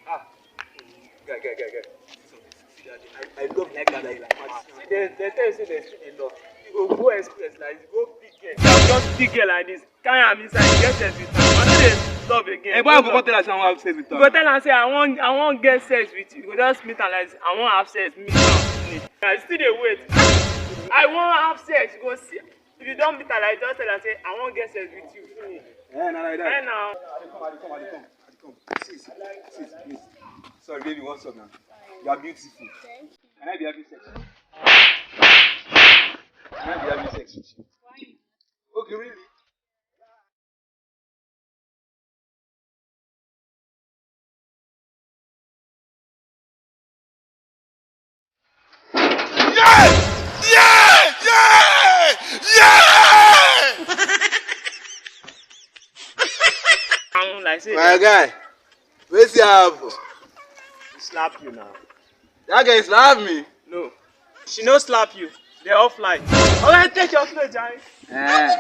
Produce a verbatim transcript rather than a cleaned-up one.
Ah, guy, guy, guy, guy. See something. See that thing. I, I love that guy like mad. See, they, they tell you say they still dey love. You go go express like you go big girl. You just big girl like this. Carry am inside, get sex with am. I no dey love again. Hey, boy, I go come tell her say I wan have sex with her. You go tell am say I wan, I wan get sex with you. You go just meet am like this. I wan have sex, meet am, finish. I still dey wait. I wan have sex. You go see. If you don meet am like, just tell am say I wan get sex with you, finish. Eh, na like that. Eh, now. I dey come, I dey come, I dey come, I dey come. See, see, see, please. Sorry, baby, what's up now? You are beautiful. Thank you. Can I be having sex? Can I be having sex with you? Why? Okay, really? Yeah! Yeah! Yeah! Yeah! Like say, my guy, wetin happen? Slap you now. That guy slap me? No. She no slap you. They off light. Alright, take your clothes, Jai. Eh.